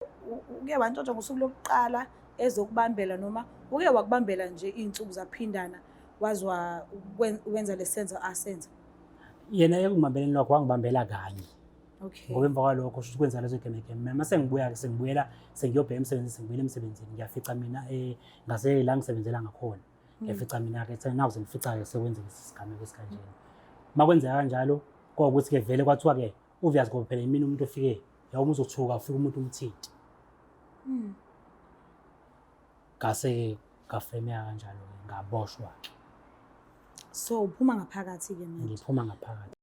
Uke wantshontsha ngosuku lokuqala ezokubambela noma uke wakubambela nje iy'nsuku zaphindana waze wenza lesenzo asenza? Yena ekungibambeleni lwakho wangibambela kanye. Okay. Ngoba emva kwalokho kusho ukuthi kwenza lezo gemegeme. Mina mase ngibuya-ke sengibuyela sengiyobheka emsebenzini, sengibuyela emsebenzini ngiyafica mina ngase la ngisebenzela ngakhona. Ngiyafica mina-ke naku sengifica-ke sekwenzeka isigameko esikanjena. Uma kwenzeka kanjalo kwawukuthi-ke vele kwathiwa-ke obvious ngoba phela yimina umuntu ofike yawo uma uzothuka ufike umuntu umthinte. Ngase-ke ngafremeka kanjalo-ke ngaboshwa-ke. So uphuma ngaphakathi-ke manje? Ngiphuma ngaphakathi.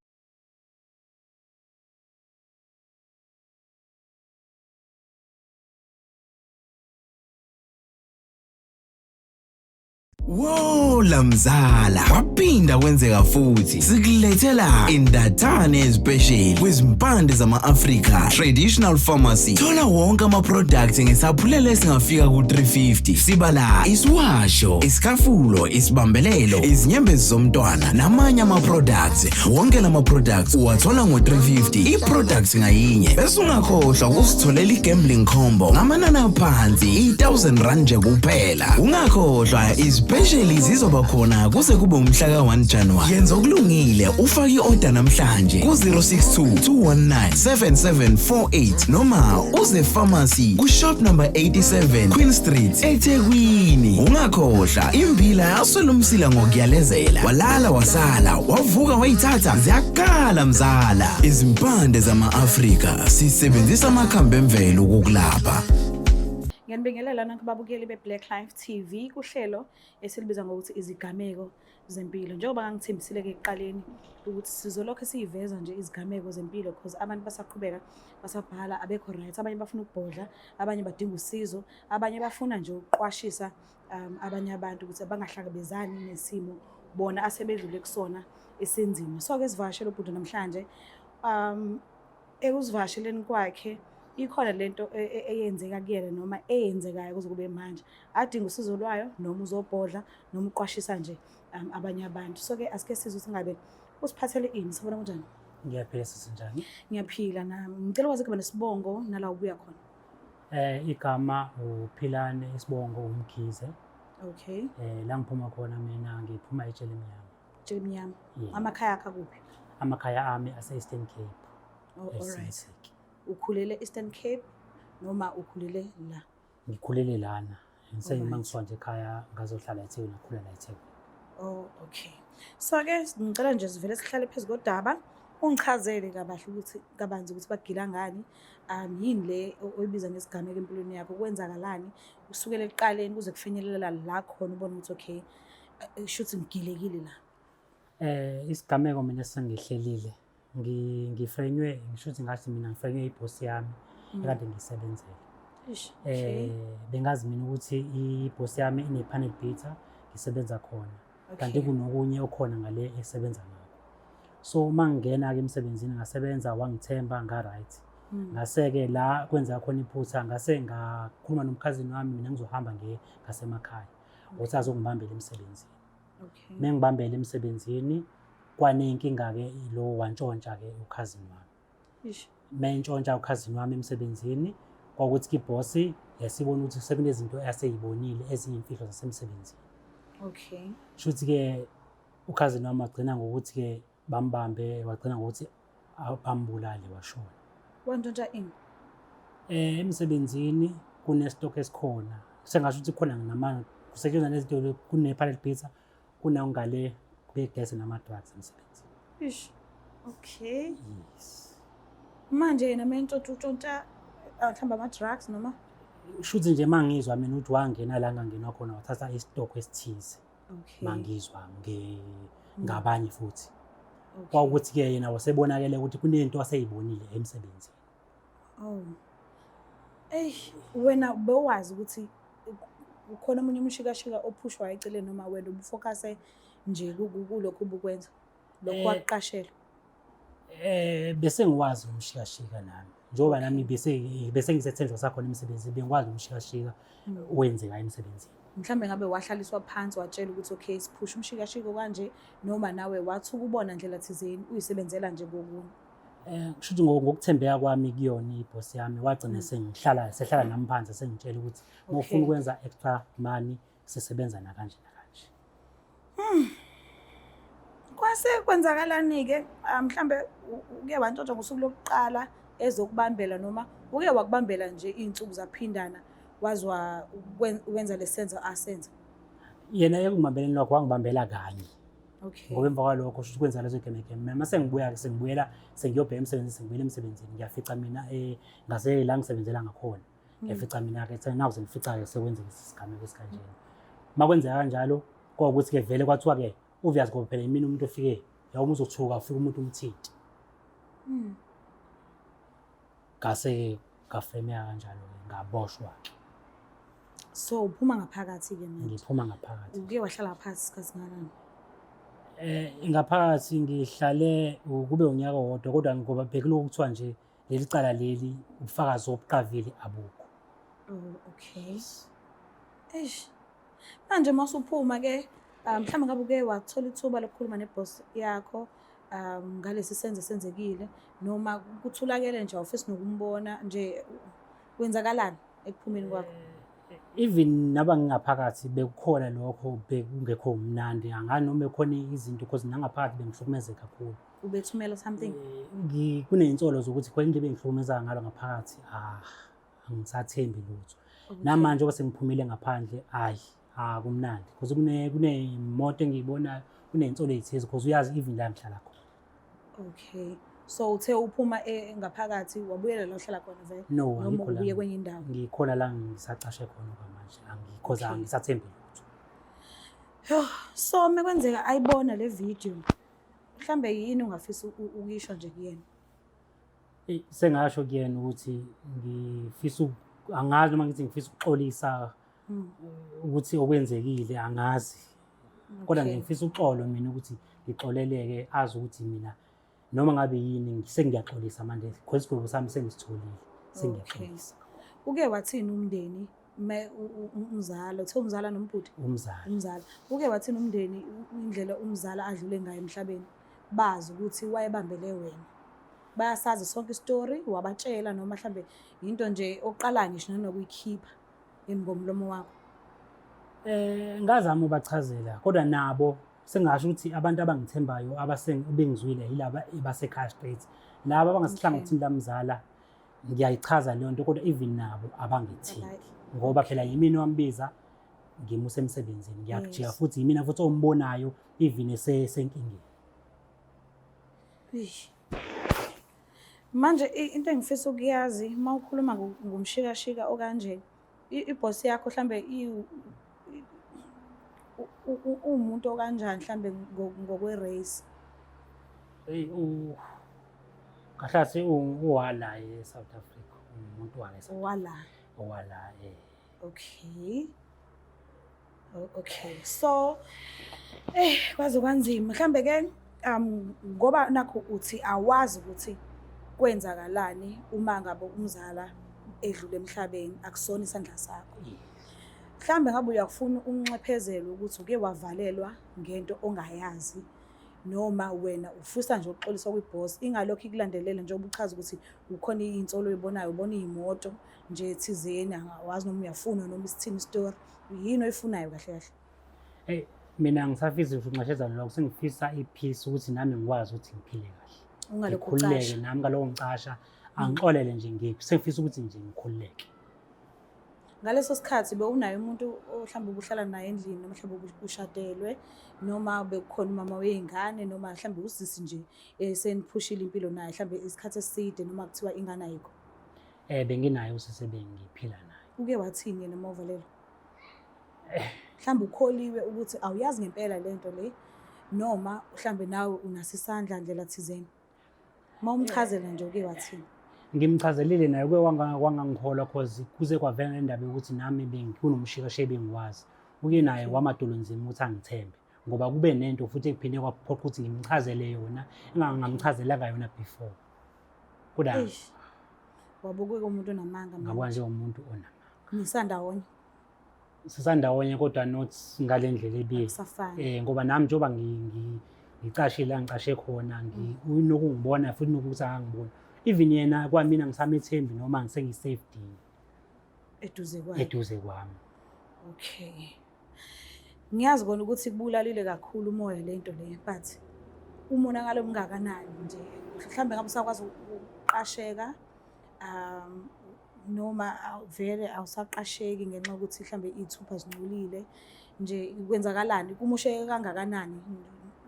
Wola mzala, kwaphinda kwenzeka futhi. Sikulethela indathane especial kwizimpande zama-Afrika Traditional Pharmacy. Thola wonke ama-products ngesaphulelo esingafika ku-350. Sibala isiwasho, isikhafulo, isibambelelo, izinyembezi zomntwana namanye ama-products. Wonke lama-products uwathola ngo-350 i-product ngayinye. Bese ungakhohlwa ukusitholela i-gambling combo ngamanani aphansi i-1000 rand nje kuphela. Ungakhohlwa izipesheli zizoba khona kuze kube umhla ka-1 January. Yenza okulungile ufake i-order namhlanje ku-062 219 7748 noma uze pharmacy ku-shop number 87 Queen Street eThekwini. Ungakhohlwa imbila yaswela umsila ngokuyalezela. Walala wasala wavuka wayithatha ziyakhala mzala. Izimpande zama-Afrika sisebenzisa amakhambi emvelo ukukulapha. Ngiyanibingelela nonke babukeli be-Black Life TV kuhlelo esilibiza ngokuthi izigameko zempilo. Njengoba ngangithembisile-ke ekuqaleni ukuthi sizolokhu siyiveza nje izigameko zempilo because abantu basaqhubeka basabhala abekho right, abanye bafuna ukubhodla, abanye badinga usizo, abanye bafuna nje ukuqwashisa abanye abantu ukuthi bangahlangabezani nesimo bona asebedlule kusona esinzima. So-ke sivakashele ubhuti namhlanje ekuzivakasheleni kwakhe ikhona lento eyenzeka kuyena noma eyenzekayo kuze kube manje adinga usizo lwayo noma uzobhodla noma uqwashisa nje abanye abantu. So-ke asike sizwe ukuthi ngabe usiphathele ini. Sibona kunjani? Ngiyaphila sisi, njani? Ngiyaphila nami. Ngicela ukwazi igama nesibongo nala ubuya khona. Igama uPhilane, isibongo uMkhize. Okay. La ngiphuma khona mina ngiphuma eTshelimnyama. Tshelimnyama. Yeah. Amakhaya akho akuphi? Amakhaya ami ase-Eastern Cape. Oh, all right. eSisiki. Ukhulele Eastern Cape noma ukhulele la? Ngikhulele lana. Ngisengima Alright. ngisuka nje ekhaya ngazohlala eThekwini, ngakhula la eThekwini. Oh, okay. So-ke ngicela nje sivele sihlale phezu kodaba ungichazele kabahle ukuthi kabanzi ukuthi bagila ngani, yini le oyibiza ngesigameko empilweni yakho, kwenzakalani kusukela ekuqaleni kuze kufinyelela la khona ubone ukuthi okay, shuthi ngigilekile la. Isigameko mina esengihlelile ngifrenywe, ngisho ukuthi ngathi mina ngifrenywe ibhosi yami ekade ngiyisebenzela. Eish, okay. Bengazi mina ukuthi ibhosi yami ine-panel beater ngisebenza khona. Kanti Okay. kunokunye okhona ngale esebenza ngakho. So uma ngingena-ke emsebenzini ngasebenza wangithemba nga-right. Ngase-ke la kwenzeka khona iphutha ngase ngakhuluma nomkhazini wami mina ngizohamba ngiye ngasemakhaya ukuthi azongibambela emsebenzini. Okay. Mengibambela emsebenzini kwaney'nkinga-ke lo wantshontsha-ke ukhazini wami. Eish. Mentshontsha ukhazini wami emsebenzini kwakuthi ibhosi yasibona ukuthi sekunezinto aseyibonile eziyimfihlo zasemsebenzini. Okay. Shuthi-ke ukhazini wami wagcina ngokuthi-ke bambambe, wagcina ngokuthi bambulale washona. Wantshontsha ini? Emsebenzini kunestock esikhona. Sengasho ukuthi khona namanje kusetshenzwa nezinto kune-panel beater, kunangale begesi nama-drugs emsebenzini. Eish. Okay. Yes. Manje yena mentshontsha utshontsha mhlawumbe ama-drugs noma? Shuthi nje mangizwa mina ukuthi wangena la ngangenwa khona wathatha isitokho esithize. Okay. Mangizwa ngabanye futhi. Okay. Kwawukuthi-ke yena wasebonakele ukuthi kunento aseyibonile emsebenzini. Oh. Ey, wena bewazi ukuthi ukhona omunye umshikashika ophushwayo eceleni noma wena ubufocuse nje kulokhu ubukwenza? Lokhu wakuqashelwa. Bese ngiwazi umshikashika nami. Njengoba nami bese ngisethenjwa sakhona emsebenzini, bengikwazi umshikashika owenzeka emsebenzini. Mhlambe ngabe wahlaliswa phansi watshela ukuthi okay siphusha umshikashiko kanje, noma nawe wathi ukubona ndlela thizeni uyisebenzela nje kokunye. Kusho ukuthi ngokuthembeka kwami kuyona ibhosi yami wagcina sengihlala sehlala nami phansi sengitshela ukuthi uma ufuna ukwenza extra money sisebenza nakanje nakanje. Kwase kwenzakalani-ke mhlambe uke wantshontsha ngosuku lokuqala ezokubambela noma uke wakubambela nje iy'nsuku zaphindana waze wenza lesenzo asenza? Yena ekungibambeleni lwakho wangibambela kanye. Okay. Ngoba emva kwalokho kusho ukuthi kwenza lezo gemegeme. Mina mase ngibuya-ke sengibuyela sengiyobheka emsebenzini sengibuyela emsebenzini ngiyafica mina ngase la ngisebenzela ngakhona. Ngiyafica mina-ke naku sengifica-ke sekwenzeka isigameko esikanjena. Uma kwenzeka kanjalo kwawukuthi-ke vele kwathiwa-ke obvious ngoba phela yimina umuntu ofike yawo uzothuka ufike umuntu umthinte. Ngase ngafremeka kanjalo-ke ngaboshwa-ke. So uphuma ngaphakathi-ke manje? Ngiphuma ngaphakathi. Uke wahlala ngaphakathi isikhathi singakanani? Ngaphakathi ngihlale kube unyaka owodwa kodwa ngoba bekulokhu kuthiwa nje leli cala leli ubufakazi obuqavile abukho. Oh, okay. Eish. Manje uma usuphuma ke mhlawumbe ngabe uke wathola ithuba lokukhuluma neboss yakho ngalesi senzo senzekile noma kuthulakele nje awufisi nokumbona nje, kwenzakalani ekuphumeni kwakho? Even naba ngingaphakathi bekukhona lokho bekungekho mnandi, angani noma bekhona izinto because nangaphakathi bengihlukumezeka kakhulu. Ubethumela something? Kuney'nsolo zokuthi khona into ebengihlukumeza ngalo ngaphakathi, angisathembi lutho. Namanje ngoba sengiphumile ngaphandle, hhayi akumnandi because kunemoto engiyibonayo, kuney'nsolo ey'thize because uyazi even la ngihlala khona. Okay. So uthe uphuma ngaphakathi wabuyela la uhlala khona vele? No, noma angikho la. Ubuye kwenye indawo? Ngikhona la ngisacashe khona kwamanje, because angisathembi lutho. Yoh, so mekwenzeka ayibona le video, mhlambe yini ungafisa ukuyisho nje kuyena? Sengasho kuyena ukuthi ngifisa angazi noma ngithi ngifisa ukuxolisa ukuthi okwenzekile angazi. Kodwa nje ngifisa uxolo mina ukuthi ngixoleleke, azi ukuthi mina noma ngabe yini sengiyaxolisa manje because isigwebo sami sengisitholile, sengiyaxolisa. Uke wathini umndeni umzala, uthe umzala nombhuti? Umzala. Umzala. Uke wathini umndeni indlela umzala adlule ngayo emhlabeni? Bazi ukuthi wayebambele wena. Bayasazi sonke isitori, wabatshela noma mhlambe into nje oqala ngisho nanokuyikhipha ngomlomo wakho? Ngazama ubachazela kodwa nabo sengasho ukuthi abantu abangithembayo abasengizwile yilaba abasekhaya straight. Laba abangasihlangothini lamzala ngiyayichaza leyo nto kodwa even nabo abangithembi ngoba phela yimina owambiza ngimusa emsebenzini, ngiyakujika futhi yimina futhi ombonayo even esenkingeni. Manje into engifisa ukuyazi uma ukhuluma ngomshikashika okanje, ibhosi yakho mhlambe uwumuntu okanjani mhlambe ngokwe-race? Hey, kahle kahle uwala e-South Africa, umuntu wala e-South Africa. Owala? Owala. Okay. Okay. So kwaze kwanzima. Mhlambe ke ngoba nakho uthi awazi ukuthi kwenzakalani uma ngabe umzala edlule emhlabeni, akusona isandla sakho. Mhlambe ngabe uyakufuna unxephezelo ukuthi uke wavalelwa ngento ongayazi noma wena ufisa nje ukuxolisa kwiboss ingalokho ikulandelele njengoba uchaza ukuthi ukhona iy'nsolo oyibonayo, ubona iy'moto nje thizeni angawazi noma uyafuna noma isithini story, yini oyifunayo kahle kahle? Hey, mina ngisafisa ukunxeshezana lokho, sengifisa i-peace ukuthi nami ngikwazi ukuthi ngiphile kahle. Ungalokhu Ngikhululeke ucasha. nami kaloko ngicasha, angixolele nje sengifisa ukuthi nje ngikhululeke. Ngaleso sikhathi bewunaye umuntu mhlawumbe ubuhlala naye endlini noma mhlawumbe ushadelwe noma bekukhona umama wey'ngane noma mhlawumbe usisi nje eseniphushile impilo naye mhlawumbe isikhathi eside noma kuthiwa ingane ayikho? Benginaye usisi bengiphila naye. Uke wathini yena uma uvalelwa? Mhlawumbe ukholiwe ukuthi awuyazi ngempela le nto le noma mhlawumbe nawe unaso isandla ndlela thizeni. Uma umchazela nje uke wathini? Ngimchazelile naye uke wangangikholwa cause kuze kwavela nendaba yokuthi nami kunomshikashe bengiwazi. Uke naye wamadolo nzima ukuthi angithembe ngoba kube nento futhi ekuphinde kwaphoqa ukuthi ngimchazele yona engangamchazelanga yona before. Kodwa Eish. Wabukeka umuntu onamanga manje. Ngabuka nje umuntu onamanga. Nisandawonye? Sisandawonye kodwa not ngale ndlela ebiye. Akusafani. Ngoba nami njengoba Ngicashile la ngicashe khona, unokungibona futhi nokuthi akangiboni. Even yena kwamina ngisamethembi noma ngisengi-safety eduze kwakhe. Eduze kwami. Okay. Ngiyazi kona ukuthi kubulalile kakhulu umoya lento le, but umonakalo omngakanani nje? Mhlawumbe ngabe usakwazi ukuqasheka noma vele awusaqasheki ngenxa yokuthi mhlawumbe iy'thupha zingcolile nje, kwenzakalani? Kumosheke kangakanani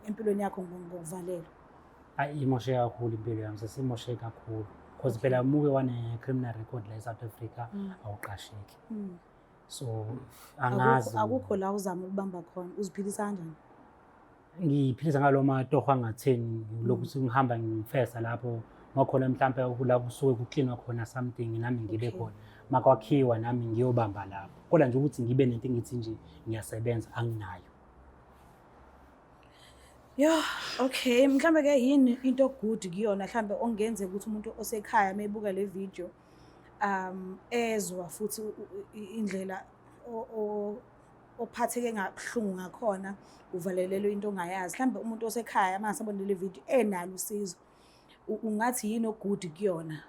empilweni yakho ngokuvalelwa? Hayi, imosheke kakhulu impilo yami, sesimosheke kakhulu. Because phela muke wane-criminal record la e-South Africa, awuqasheki. So angazi. Akukho la uzama ukubamba khona, uziphilisa kanjani? Ngiyiphilisa ngalo matoho angatheni, lokhu ngihamba ngifesa lapho ngakhona, mhlampe la kusuke kuklinwa khona something, nami ngibe khona. Makwakhiwa nami ngiyobamba lapho. Kodwa nje ukuthi ngibe nento engithi nje ngiyasebenza, anginayo. Yo, okay. Mhlambe ke yini into good kuyona mhlambe ongenzeka ukuthi umuntu osekhaya mebuka le video ezwa futhi indlela ophatheke ngabuhlungu ngakhona, uvalelelwe into ongayazi. Mhlambe umuntu osekhaya mangasabona le video enalo usizo, ungathi yini o-good kuyona?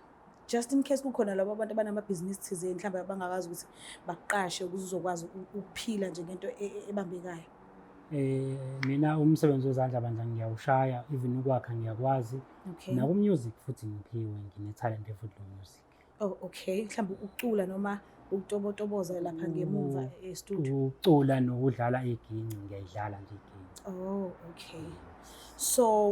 Just in case kukhona labo abantu abanamabhizinisi thizeni mhlambe abangakwazi ukuthi bakuqashe ukuze uzokwazi ukuphila nje ngento ebambekayo. Mina umsebenzi wezandla bandla ngiyawushaya, even ukwakha ngiyakwazi. Naku music futhi ngiphiwe, ngine-talent futhi lo music. Oh, okay. Mhlawumbe ukucula noma ukutobotoboza lapha ngemuva e-studio. Ukucula nokudlala iginci, ngiyayidlala nje iginci. Oh, okay. So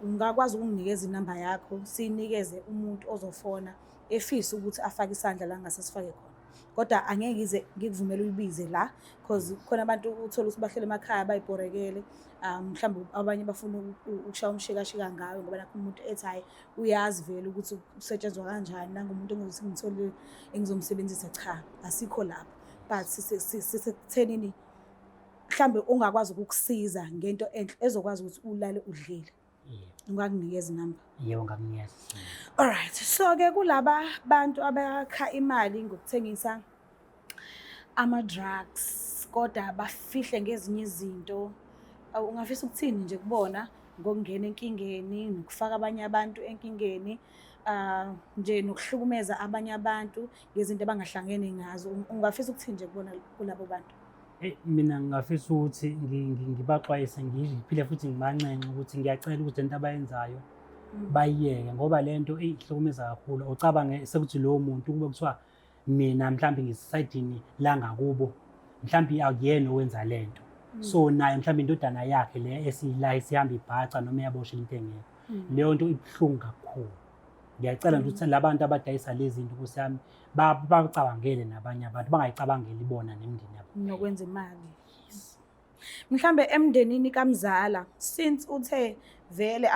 ungakwazi ukunginikeza inamba yakho, siyinikeze umuntu ozofona efisa ukuthi afake isandla la ngase sifake khona. Kodwa angeke ngize ngikuvumele uyibize la, because khona abantu uthola ukuthi bahlele emakhaya bayibhorekele, mhlawumbe abanye bafuna ukushaya umshikashika ngawe, ngoba nakho umuntu ethi hhayi, uyazi vele ukuthi kusetshenzwa kanjani, nangumuntu engizothi ngithole engizomsebenzisa. Cha, asikho lapho, but sisekuthenini mhlambe ongakwazi ukukusiza ngento enhle ezokwazi ukuthi ulale udlile. Yebo. Ungakunikeza inamba? Yebo, ngakunikeza. Alright, so ke kulaba bantu abakha imali ngokuthengisa ama-drugs kodwa bafihle ngezinye izinto, ungafisa ukuthini nje kubona ngokungena enkingeni nokufaka abanye abantu enkingeni, nje nokuhlukumeza abanye abantu ngezinto abangahlangene ngazo? Ungafisa ukuthini nje kubona kulabo bantu? Eyi, mina ngingafisa ukuthi ngibaxwayise, ngiphile futhi ngibanxenxe ukuthi ngiyacela ukuthi lento abayenzayo bayiyeke, ngoba lento ihlukumeza kakhulu. Ucabange sekuthi lowo muntu kube kuthiwa mina mhlambe ngisesayidini la ngakubo, mhlambe akuyena owenza lento, so naye mhlambe indodana yakhe le esiyila isihamba ibhaca noma iyaboshwa into engekho. Leyo nto ibuhlungu kakhulu. Ngiyacela nje ukuthi labantu abadayisa lezi zinto, Nkosi yami, bacabangele nabanye abantu, bangayicabangeli bona nemindeni yabo. Nokwenza imali. Mhlambe emndenini kamzala, since uthe vele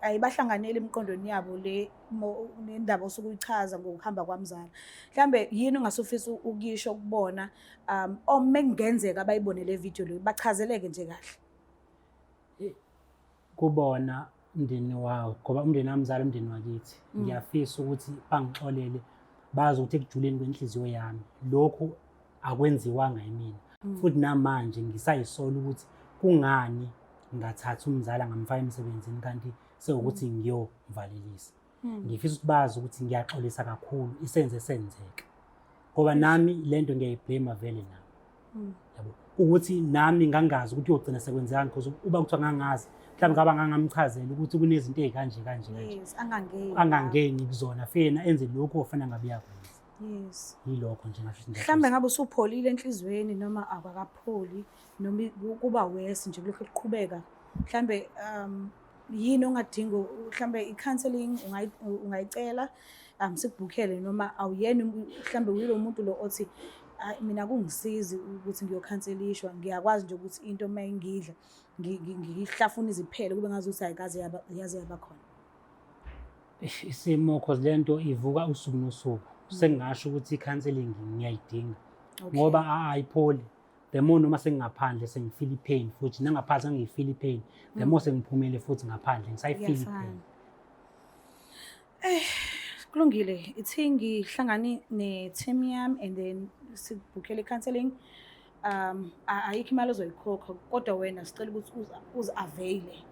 ayibahlanganeli emiqondweni yabo le nendaba osuke uyichaza ngokuhamba kwamzala, mhlambe yini ongasufisa ukuyisho kubona, uma kungenzeka bayibone le video le, bachazeleke nje kahle? Kubona umndeni wawo, ngoba umndeni wamzala umndeni wakithi, ngiyafisa ukuthi bangixolele, bazi ukuthi ekujuleni kwenhliziyo yami lokhu akwenziwanga yimina. Futhi namanje ngisayisola ukuthi kungani ngathatha umzala ngamfaka emsebenzini kanti sewukuthi ngiyomvalelisa. Ngifisa ukuthi bazi ukuthi ngiyaxolisa kakhulu, isenze senzeka, ngoba nami lento ngiyayiblame vele nami. Yabo, ukuthi nami ngangazi ukuthi uyogcina sekwenzekani, because uba kuthiwa ngangazi, mhlawumbe ngaba ngangamchazela ukuthi kunezinto ey'kanje kanje kanje. Yes, angangeni. Angangeni kuzona, fena enze lokhu ofana ngabe uyakwenza. Yilokho nje ngasho ukuthi Mhlawumbe ngabe usupholile enhliziyweni noma akakapholi, noma kuba worse nje kulokhu kuqhubeka, mhlambe yini ongadinga, mhlambe i-counselling ungayicela, sikubhukhele, noma awuyena mhlambe uyilo muntu lo othi, "Hhayi, mina kungisizi ukuthi ngiyokhanselishwa, ngiyakwazi nje ukuthi into uma ingidla ngiyihlafune iziphele kube ngazuthi ayikaze yaze yaba khona"? Isimo, cause lento ivuka usuku nosuku, sengingasho ukuthi i-counselling ngiyayidinga, ngoba ayipholi. The more noma sengingaphandle sengifeel i-pain, futhi nangaphansi ngangiyifeel i-pain, the more sengiphumile futhi ngaphandle ngisayifeel i-pain. Eh, kulungile, ithi ngihlangane ne-team yami and then sikubhukhele i-counselling. Ayikho imali ozoyikhokha, kodwa wena sicela ukuthi uzi-availe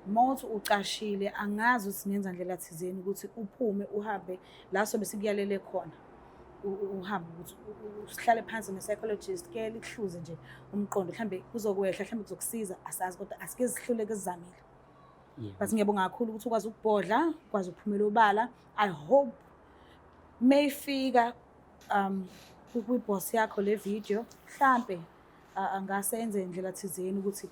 Mawuthi ucashile, angazi ukuthi singenza ndlela thizeni ukuthi uphume uhambe la sobe sikuyalele khona. Uhambe ukuthi usihlale phansi ne-psychologist ke likuhluze nje umqondo, mhlambe kuzokwehla, mhlambe kuzokusiza, asazi, kodwa asike sihluleke sizamile. But ngiyabonga kakhulu ukuthi ukwazi ukubhodla, ukwazi ukuphumela obala. I hope mayifika kwi-boss yakho le video, mhlambe angase enze indlela thizeni ukuthi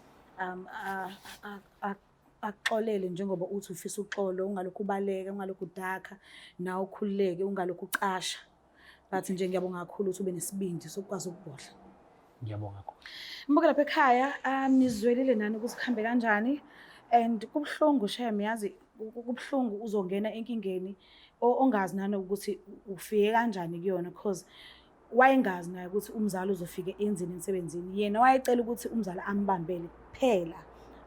akuxolele, njengoba uthi ufisa uxolo, ungalokhu ubaleka, ungalokhu udakha, nawe ukhululeke, ungalokhu ucasha. But nje ngiyabonga kakhulu ukuthi ube nesibindi sokukwazi ukubhodla. Ngiyabonga kakhulu. Mbuke lapha ekhaya, nizwelile nani ukuthi kuhambe kanjani, and kubuhlungu shem, yazi, kubuhlungu uzongena enkingeni ongazi nani ukuthi ufike kanjani kuyona, because wayengazi naye ukuthi umzali uzofike enzeni emsebenzini. Yena wayecela ukuthi umzali ambambele kuphela,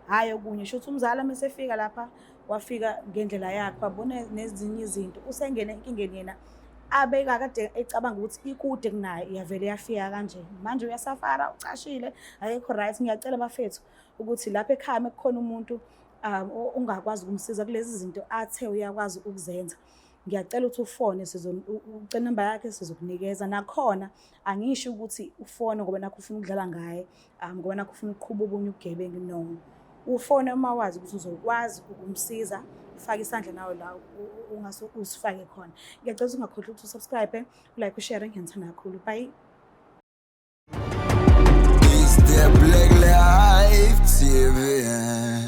hhayi okunye. Sho ukuthi umzali uma esefika lapha wafika ngendlela yakhe, wabona nezinye izinto, usengene enkingeni yena abekakade ecabanga ukuthi ikude kunaye, yavele yafika kanje. Manje uyasafara, ucashile, akekho right. Ngiyacela bafethu ukuthi lapha ekhaya uma kukhona umuntu ongakwazi ukumsiza kulezi zinto athe uyakwazi ukuzenza, ngiyacela ukuthi ufone, ucela inamba yakhe, sizokunikeza. Nakhona angisho ukuthi ufone ngoba nakho ufuna ukudlala ngaye, ngoba nakho ufuna ukuqhuba obunye ubugebengu. No, ufone uma wazi ukuthi uzokwazi ukumsiza, ufake isandla nawe la ungase usifake khona. Ngiyacela ukuthi ungakhohlwa ukuthi usubscribe, ulike, ushare. Ngiyanithanda kakhulu, bye. It's the Black Life TV.